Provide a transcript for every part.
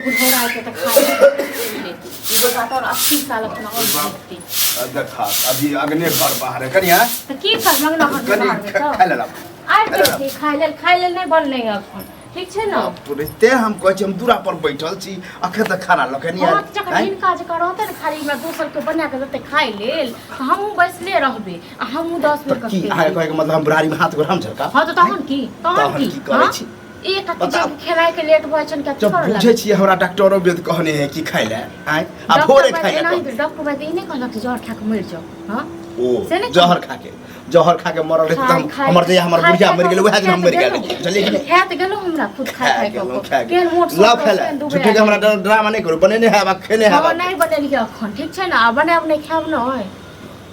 बुढ़ौरा के तऽ खाइ ई गोटा तऽ 80 साल अपना और जीतती। देखा अभी अगने घर बाहर है कनिया। तऽ की कर मंगना घर कनि बाहर में तऽ खाय लेला। आबि गेल छी खाय लेल, खाय लेल नहि बनलै अखन, ठीक छै ने? तुरते हम कहै छी हम दूरा पर बैठल छी, अखन तक खाना लऽ के नहि हँ आयल। तऽ जखन हिनका जकाँ रहतै ने खाली हमरा दोसर के बना कऽ देतै खाय लेल तऽ हमहूँ बैसले रहबै आ हमहूँ 10 बेर तऽ की कऽ अहाँके कहैके मतलब हम बुढ़ारीमे हाथ गोड़ हम झलका? हँ तऽ तहन की, तहन तहन की की करै हँ? छी? एक हाथ बताउ। जब खेनाइ के लेट भऽ छन कथी जब करऽ बुझै लागल? छियै हमरा डॉक्टरो वेद कहने है कि खाय ले आँय आ डॉक्टर भोरे वैद्य खाय ले एनाही कहने। डॉक्टर वैद्य ई नहि कहलक कि जहर खा कऽ मरि जाउ? हँ ओ से नहि जहर खा के, जहर खा के मरल रहे तऽ हम खाइ- हमर जहिया हमर खाइ- बुढ़िया खाइ- मरि गेलै उएह दिन हम मरि गेल खाइ- रहियै, बुझलियै कि नहि? खाय तऽ गेलहुँ हमरा खुद खाय खाय खाय गेलहुँ कऽ खाय केहन मोट गेलहुँ। लाउ सोट खाय ले केहन दुबरायल। झूठे के हमरा ड्रामा नहि करू, बनेने हैब आ खेने हैब। हँ नहि बनेलियै अखन, ठीक छै ने? आ बनायब नहि खायब नहि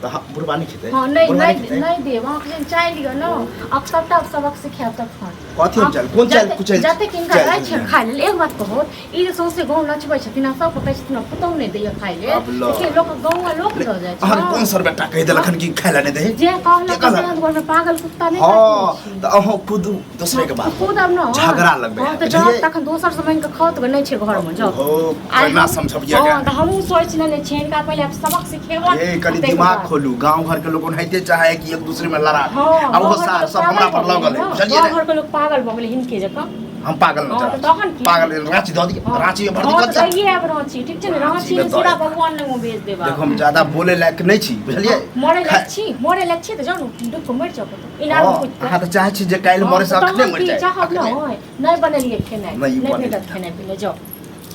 तऽ बुढ़बा नहि खेतै? हँ नहि। बुढ़बा नहि खेतै? नहि देब अहाँके, जहन चाय लिअ ने आब सबटा सबक सिखायब तखन। कथी हम चालि? कोन चालि? कुचैल जतेक हिनका चालि रहै छै देलियै? खाय लेल। एक बात कहू, ई जे सौंसे गाँव नचबै छथिन आ सबके कहै छथिन पुतहु नहि दैया खाय लेल, आब लऽ। देखियौ लोक गाँव लोक लऽ जाइ छै। अहाँके कोन सर बेटा कहि देलक हन कि खाय लए नहि दही? जे कहलक के कहलक? से घरमे पागल कुत्ता नहि हँ काटने छी। तऽ अहूँ खुद दोसरे के बात खुद आब न झगड़ा लगबै हँ है, तऽ जाउ बुझलियै? तखन दोसर से मांगि कऽ खाउ तऽ नहि छै घरमे जाउ। ओहो आइ केना हम- समझबियै हँ तऽ हमहूँ सोचि लेने छियै हिनका पहिले आब सबक सिखेबनि। ए कनि आ ताहिके दिमाग बाद। खोलू, गांव घर के लोग ओनाहिते चाहे कि एक दूसरे में लड़ा हँ आ ओहो गाँव सार घरके सब लोक हमरा पर पागल लगल भऽ है, गेलै बुझलियै ने? ने? गाँव घरके लोक पागल भऽ गेलै हिनके जकाँ। हम पागल हँ न तऽ तहन की? पागल रांची दऽ दिअ, हँ। रांची में भर्ती हँ कऽ तऽ दिअ। दैये आयब राँची, ठीक छै ने? राँची राँची में में दऽ सीधा आयब। भगवान लग भेज देब देखो आब। हम ज्यादा बोले लायक नहीं छी, बुझलियै? मरे लायक छी, मरे लायक छी तऽ जाउ ने डूब कऽ मरि जाउ कतौ इनार में हँ कूदि कऽ। अहाँ तऽ चाहै छी जे काल्हि हँ, मरे से तऽ अखने तहन मरि की जाए। चाहब? अखने। नहि नहि बनेलियै खेनाइ। नहि नहि बनेलियै। भेटत खेनाइ पिनाइ, जाउ।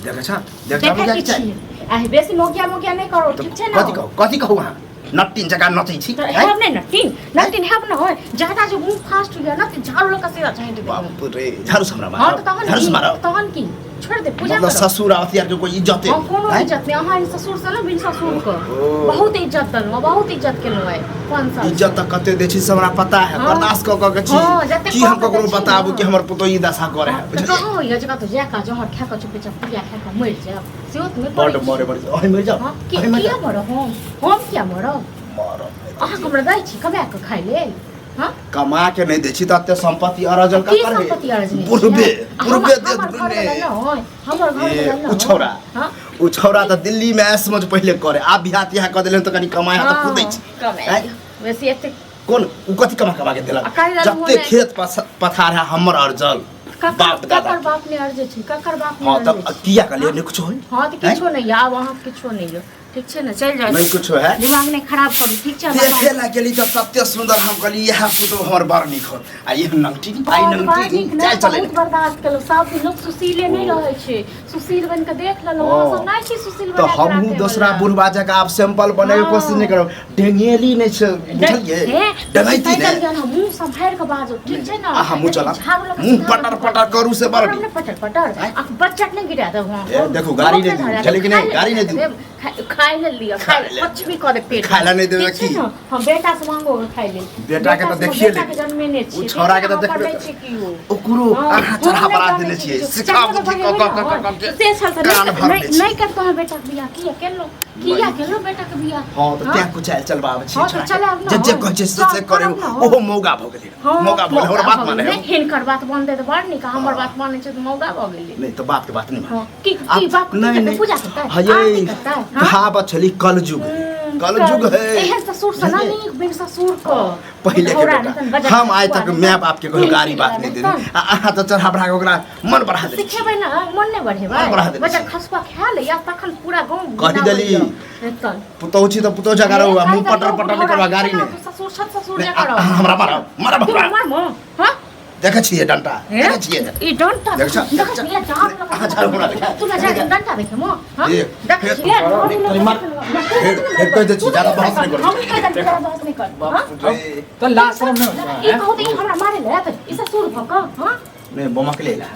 देखै छ, देख देखै की छी? आ बेसी मोगिया मोगिया नहि करो, ठीक छै ने? कथी कहू, कथी कहू? अहाँ नट्टिन जकाँ नचै छी। तऽ आँय? हेब नहि नटिन, नटिन हेब न होय ज्यादा जो मुंह फास्ट हो ना तऽ झाड़ू लऽ कऽ सीधा झाँटि देब। बाप रे, झाड़ू से हमरा हँ मारब? तऽ तहन झाड़ू से की मारब? तहन की छोड़ि दे पूजा मतलब करो। ससुर आ अथियार के कोई इज्जते हँ कोनो आँय? इज्जत नहि। अहाँ ससुर से ने बिन ससुर के ओहो। बहुत इज्जत देलहुँ, बहुत इज्जत केलहुँ आइ 5 साल। इज्जत तऽ कते दै छी से हमरा पता है। हँ। बर्दाश्त कऽ कऽ के छी। हँ, जतेक की कऽ हम कऽ ककरो दै छी बताबू ने। कि हमर पुतोह ई दशा करे है? तऽ बुझलियै? कहाँ होइए जे कतहु जाय कऽ जहर खा कऽ चुपेचाप पुड़िया खा कऽ मरि जायब, सेहो तऽ नहि बड्ड करै छी। मरे मरे अहीं मरि जाउ। हँ कि अहीं मरि किया जाउ। मरब हम? हम किया मरब? मरब नहि तऽ अहाँके जी। हमरा दै छी कमा कऽ खाय लेल? हँ कमा के नहि दै छी तऽ एते संपत्ति अरजल की ककर है? संपत्ति अरजने बुढ़बे छियै? आ बुढ़बे हमर देत हमर घर ने। वला नहि, हमर घर ए, वला नहि। उ छौड़ा। हँ ओ छौड़ा तऽ दिल्ली में ऐश मौज पहिले करे, आब बियाह तियाह कऽ देले तऽ कनि कमाय है तऽ कुदै हँ छै। कमाइ आँय? बेसी एते कोन उ कथी कमा कमा के देलक? आ काल्हि राति जते मोने- खेत पथार है हमर अरजल ककर बाप दादा ककर के। बाप ने अरजै छै? ककर बाप ने हँ अरजै तब छै? किया कहलियै नहि कुछो होय? हँ तऽ किछो नहि यऽ आब, अहाँके किछो नहि यऽ, ठीक छै ने? चलि जाउ। नहीं कुछो है। दिमाग नहि खराब करू, ठीक छै? हमरा देखे ला गेली तऽ तते सुंदर, हम कहली इएह पुतोह हमर बड़ नीक होत आ ई नंगटी आई बहुत बड़ नंगटी नीक चाय नहि चले। बहुत बर्दाश्त केलहुँ। सब दिन लोक सुशीले नहि रहै छै, सुशील बनि कऽ देख लेलहुँ। अहाँ सब नहि छी सुशील तऽ बना कऽ हमहूँ राखै दोसरा वला। बुढ़बा जकाँ आब सैंपल बनैके हँ। कोशिश नहि करब, डेंगेली नहि छै, बुझलियै? हे, डंगैती पैदल नहि। गेल, मुँह सम्हारि कऽ बाजू, ठीक छै ने? अहाँ मुँह चलाउ। झाड़ू लऽ कऽ मुँह सीधा पटर लऽ कऽ पटर करू से बड़ करब ने पटर पटर। आँय? आ बच्चा नहि गिरा देब हम। ए, देखू, गाड़ी नहि दियौ, बुझलियै कि नहि? गाड़ी नहि दियौ। खाय लेल लिअ, खाय खाय लेल। कुछ भी कऽ दे पेट। खाय ला नहि देबै ठीक छै की? ने? हम बेटा से मांगो खाय लेल। बेटा के तऽ से देखिए बेटा के लेबै। जन्मेने ओ छियै, छौड़ा के ठीक तऽ छै ने? देखबे हमर नहि छै केओ। ओकरो हँ, अहाँ हम चढ़ा नहि बढ़ा जानै देने छी छियै किछो। सिखा चारि बुद्धि बजे कऽ कऽ कऽ ने, कऽ के से छल तऽ कान नहि भरने नहि छी। नहि करतौ अहाँ बेटाके बियाह। किया केलहुँ, किया केलहुँ बेटाके बियाह? हँ तऽ तैं कुचालि चलबाबै छी हँ, तऽ छोड़ा के। चलायब ने। जे जे कहै छै से चल, से करे। करब ने। ओहो मौगा भऽ गेलै। हँ मौगा भऽ गेलै, हमर मौगा बात भऽ माने गेलै। है। हिनकर बात मानतै तऽ बड़ नीक, हमर बात मानै छै तऽ मौगा भऽ गेलै। नहि तऽ बाप के बात नहि माने। हँ की आब की बाप की नहीं करतै? नहीं पूजा करतै, हये आरती करतै? हँ? कहावत छली कलयुग है, कलयुग है। एहन ससुर से ना बुझलियै? नीक बिन ससुर क पहिले के बुढ़ौरा बेटा नहि तहन बजट हम आइ तक खुआ माय बाप के कहियो नहि गारी बात नहि तहन। देने आ अहाँ तऽ चढ़ा बढ़ा के ओकरा मन बढ़ा देने छी। सिखेबै ने, मन नहि बढ़ेबै। मन बढ़ा देने बच्चा छी। खसुआ खा ले या तखन पूरा गाँव कहि देली। तहन पुतहु छी तऽ पुतहु जकाँ रहू आ मुँह पटर पटर नहि करबा, गारी नहि। ससुर छत ससुर नहि, जकाँ रहू। अहाँ हमरा मारब, मारब तू हमरा। मारबो? हँ देखै छियै डंटा? हे? देखै छियै? ई डंटा देखै छ? देखै छियै झाड़ू लऽ कऽ- अहाँ झाड़ू हमरा देखा। तू ना झाड़ू डंटा देखे मो? हँ देख, देखै फेर- छियै झाड़ू लऽ कनि कऽ मार। फेर फेर कहि दै छी, ज्यादा बहस नहि करू। हम कहि दै छी, ज्यादा बहस नहि कर। हँ रे, तऽ लाज शरम नहि होइ ई छै? कहू तऽ ई हमरा मारे ले तऽ ई ससुर भऽ कऽ? हँ नहि बमकले ला।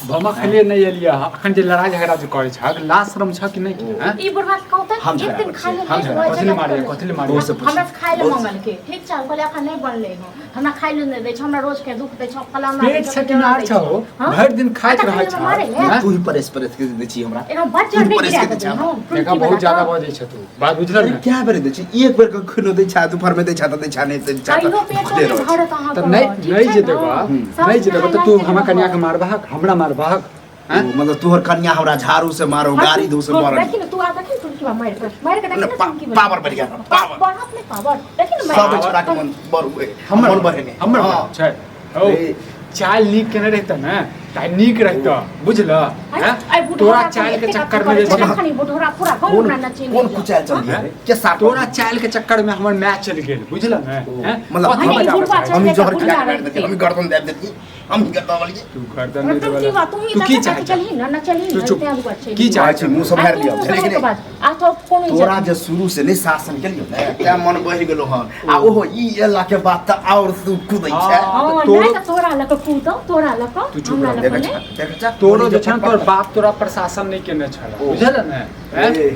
भमकले नहि एलियै हँ। अखन जे लड़ाइ झगड़ा जे करै छहक, लाज शरम छह कि नहि कि हँ? ई बुढ़वा के कहू तऽ हम एक झगड़ा दिन करै खाय छियै, लेल हम लेट झगड़ा भऽ कथी ले जाइ मारियै, छै। कथी ले मारियै? बहुत से पूछ। हमरा से खाय ले बहुत से- मंगलके, ठीक छै? हम कहलियै अखन नहि बनलै हँ, हमरा खाय ले नहि दै छै, हमरा रोज के दुख दै छै, फलाना दै पेट छै, छै कि ढिमकाना नार दै छौ? हँ? भरि दिन खाइत तखन रहै हमरा छह मारे ले। हँ? तू ही परेश परेश के दै छी हमरा। एकरा बच्चा तू ही नहि परेश गिरा के दै देबै छी हमरा। हम देखा टुनकी बहुत वाला ज्यादा तऽ। बजै छ तू, बात बुझल अरे ने? क्या बेर दै छी? एक बेर के खुनो दै छा, दुपहर में दै छा तऽ दै छा, नहि दै छा तऽ कहियो पेटो भुखले नहि रहै छी। भरत अहाँके, तऽ नहि ठीक नहि छै जे ने? देबह, सब नहि जे देबह तऽ तू नहाय हमरा लायक कनियाके रहब। मारबहक, हमरा मारबहक। हैं? ओ, मतलब तोहर कन्या हमरा झाड़ू से मारो गाड़ी दो से मारो। देखी ना तू आ, देखी टुनकी मार के, मार के देखी ना टुनकी। पावर बढ़ गया, पावर। बढ़त नहीं, पावर देखी ना। सब छोड़ा के मन बढ़ हुए, हमर मन बढ़े नहीं। हमर हाँ। छै ओ ए। चाल नीक केने रहता ने ताइ नीक रहता, बुझल हैं? तोरा चाल के चक्कर में जे छै अखनी बुढ़ोरा पूरा गाँव कोन हमरा नचेने कोन यऽ। कुचाल चल गया रे? के साथ तोरा चाल के चक्कर में हमर मैच चल गेल, बुझल ने हैं? मतलब कथी हम- बजाबऽ बुढ़बा चाहै चल हम गेल तऽ जहर खिला बुढ़िया के मारि रहितै। देती, हम गर्दन दाबि देती, हम गर्दन वाली। तू गर्दन नहीं मतलब देबऽ की बात, तू ही तू की देखा चाहै चलही ना, न चलही तू ना, चुप। तें दुआरे चलि की चाहै छै मुँह सम्हारि लिअ, आ तू बुझलियै कि मुँह नहि? बाज। आ तो कोनो इज्जत तोरा जे शुरू से नहि शासन केलियौ ने तें मन बढ़ि गेलो हन, आ ओहो ई एला के बाद तऽ आओर तू कुदै छै। हाँ। हँ, तऽ तोरो- नहि तऽ तोरा लऽ कऽ कूदौ, तोरा लऽ कऽ, तू चुप हमरा रह, लऽ कऽ देख नहि। देख जा, तोरो जे छै ने तोहर बाप तोरा प्रशासन नहीं केने छल, ओ। बुझल ने हैं? ए,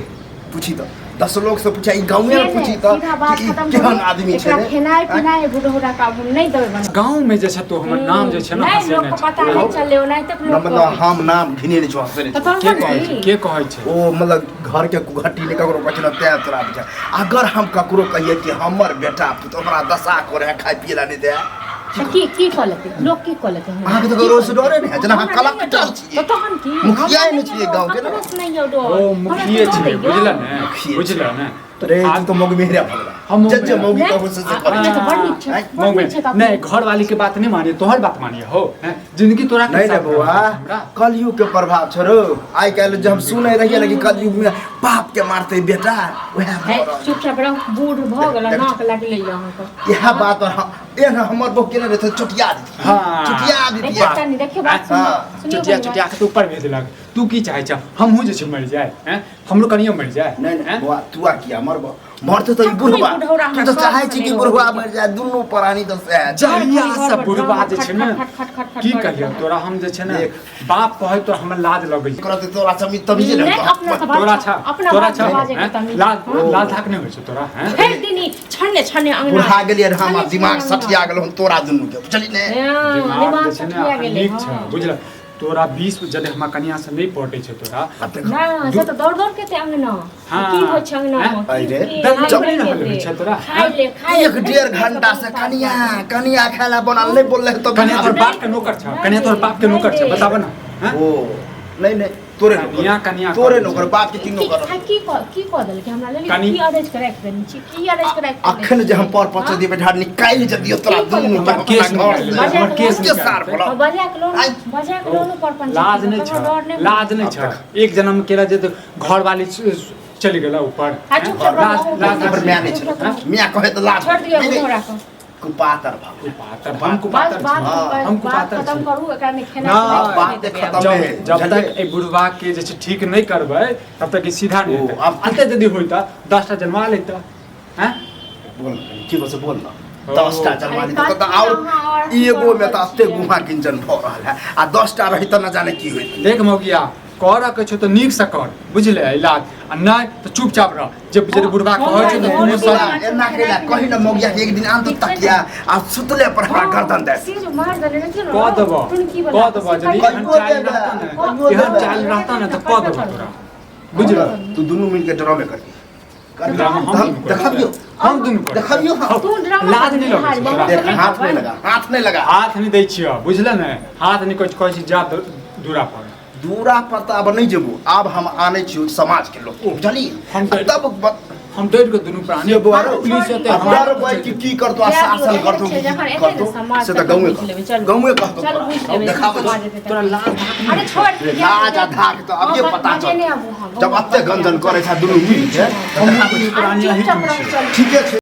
पूछी तऽ 10 लोग से पूछा, ई गाँवे से में नहि, पूछी तऽ सीधा बात कि ई खतम केहन करू। आदमी छै एकरा रे? खेनाइ पिनाइ बुढ़ौरा का हम नहि देबै बना। गाँव में जे छै तो हमर नाम जे छै ने नहि, हँसेने लोक के छै। पता नहि चललै, ओनाहिते न लोक मतलब कहै। हम नाम घिनेने छौ, हँसेने तऽ छौ। के तहन कहै छै की? के कहै छै? ओ मतलब घर के कुघट्टी ने ककरो कहै छै ने तें तोरा बुझा। अगर हम ककरो कहिए कि हमर बेटा पुतोह हमरा दशा करे है, खाय पिए ला नहीं दे, तऽ की की कऽ लेतै लोक, की कऽ लेतै हमरा? अहाँके तऽ ककरो से डरे नहि है, जेना अहाँ हमरा नहि कलक्टर डर। छियै। तऽ तहन की? मुखिया हमरा नहि छियै गाँवके ने? ककरो से नहि यौ डर। ओ हमरा मुखिये तऽ छै डर यौ। बुझल ने, मुखिये बुझल ने। रे तू तऽ मौगी मेहरे भऽ गेला। हम जे जे मौगी नहि, कहू से से आ- करै नहि छै। तऽ बड़ नीक छै, आँय? बड़ नीक छै तऽ नहीं घर वाली के बात नहीं मानिए, तोहर बात मानिए हो हैं? जिंदगी तोरा के नहीं रे साथ बौआ, हमरा। कलयुग के प्रभाव छौ रौ। आइ काल्हि जे हम सुनै रहियै ने कि कलयुग में बाप के मारतै बेटा, उएह भऽ है, रहल। चुपचाप रह, बूढ़ भऽ गेल, देख- नाक लगलै अहाँके। इएह बात पर एहन हमर बहु केने रहतै, चोटिया दितियै। हाँ। चोटिया देखियौ दितियै। तनी, देखियौ बात सुनियौ, हाँ। सुनियौ चुटिया कनी चुटिया बात। के तो ऊपर भेज देलक। तू की चाहे छ हमहूँ जे छै मरि जाए हैं? हमरो कनियो मरि जाए नहीं नहीं हैं? बौआ, तू आ किया मरबो? मरते तऽ ई बुढ़वा। बुढ़ौरा तू तऽ हमरा चाहै सब छी कि सने बुढ़वा रहै। मरि जाए, दुनू प्राणी तऽ सएह छै। जहिया घर से पर बुढ़वा ड्रामा जे छै ने, खट खट खट खट की खट कहियो खट। तोरा हम जे छै ने देख। बाप कहै तो हमर लाज लगै छै। करत तोरा समी तमीजे नहि, नहि अपना से तोरा बात छा अपना तोरा बात छा बाजैके हैं? तमीज। लाज हाँ। लाज धाक नहि होइ छै तोरा हैं? भरि दिन ई छन्ने छन्ने अंगना। बुढ़ा गेलियै रहै, हमर छन्ने दिमाग छन्ने अंगना। सठिया गेल हन तोरा दुनू के, बुझली ने? हाँ, दिमाग दिमाग जे छै ने सठिया अखन गेलै, नीक छै, हाँ। बुझल तोरा 20 जदि हमरा कनिया से नहि पटै छै तोरा। नहि, से तऽ दौड़ दौड़ के एतै अंगना। हाँ। की होइ छै अंगना मे? अरे रे, की- दर्द की- नहि रहल होइ छै तोरा, खाय ले, खाय ले। एक डेढ़ घंटा से कनिया कनिया खाय ला बनल नहि बोलले तऽ कनिया तोहर बाप के नौकर छ, कनिया तोहर बाप के नौकर छ, बताब ना हैं? ओ नहीं नहीं, तोरे नौकर, कनिया कनिया तोरे करै छै। नौकर, बाप के की की नौकर? खाय- की कऽ की कऽ देलकै हमरा लेल? कनि- की अरेज के राखि देने छी, की अरेज के राखि देने अखन जे हम पर पच हाँ? देबै ढार निकालि जे दियौ तोरा की कऽ दुनू देलकै? के केस अपना घर निकालि से। लेबै, हमर केस के निकालि सार लेबै। बोला। हाँ, बजा के लोन, आइ। बजा के लोन पर पंचायत लाज में नहि ककरो छ, डर नहि। लाज नहि छ। एक जन्म केला जे घर वाली चलि गेला ऊपर। आ चुपचाप लाज रहो, लाज हमर माय नहि छलै, माय कहै तऽ लाज। छोड़ दियौ नहीं, नहीं, बुढ़ौरा के। कुपातर भऽ गेल। कुपातर, हम बस कुपातर छी। बात हाँ, हम बात कुपातर खत्म छी। करू, एकरा नहि खेनाइ ना, पिनाइ बात नहि देबै खत्म आब। जब भेल, जब बुझलियै? तक एहि बुढ़वा के जे छै ठीक नहि करबै तब तक ई सीधा नहि ओ, हेतै। आब- एते यदि होइता 10टा जन्मा लेता हैं? बोल न कनी, की बस बोल न। ओ। 10टा जन्मा अरे ली तऽ कथी आओर अहाँ आओर की एगो में तऽ कऽ रहल एते छियै? गुहा किंचन भऽ रहल है, आ 10टा रही तऽ न जाने की होइत। देख मौगिया, करऽ के छौ तऽ नीक से कर, बुझले इलाज, आ नहि तऽ चुपचाप रह। जे जे बुढ़वा कहै छौ तऽ हम तू सब एना कैला कही न मौगिया के एक दिन आन तऽ तकिया आ सुतले पर हमरा गर्दन दे। से जो मार देने रहथिन ने, कऽ देबऽ, टुनकी वाला, कऽ देबऽ। से यदि कहियो एहन चालि देबै, रहता ने, कहियो एहन देबै। चालि रहता ने तऽ कऽ देबऽ तोरा, बुझल? तू दुनू मिल के ड्रामे करबी। ड्रामा हम दुनू करबै। देखबियौ, हम दुनू करबै। देखबियौ हम। तू ड्रामा लाज नहि लगै छै तोरा? देख, हाथ नहि लगा, हाथ नहि लगा। हाथ नहि दै छियौ, बुझल ने? हाथ नहि कहै कहै छी, जा दूरा पर। दूरा पर तऽ आब नहि जेबो, आब हम आनै छियौ समाज के लोग, बुझली? हम तऽ- तब हम डरि कऽ दुनू प्राणी से बौआ रौ, पुलिस एतै, आब हमरा डरबै कि की करतौ आ जाए दियौ, शासन एहन करतौ छै, कि जखन की एतै ने करतौ समाज से तऽ तखन गाँवे बुझि लेबै, कहतौ, चलू। गाँवे कहतौ चलू, तोरा। बुझि लेबै, देखाबै समाज छी। एतै तखन। तोरा लाज धाक नहि अरे छोड़ रे, लाज आ धाक तऽ अभिये हाँ, पता बजे चल। नहि आबू, हाँ, जब गाँव एते बजे गंजन आबू। करै छै दुनू मिल के हम दुनू प्राणी अरे अही चुपचाप दुनू रहू, छी। चलू। ठीके छै।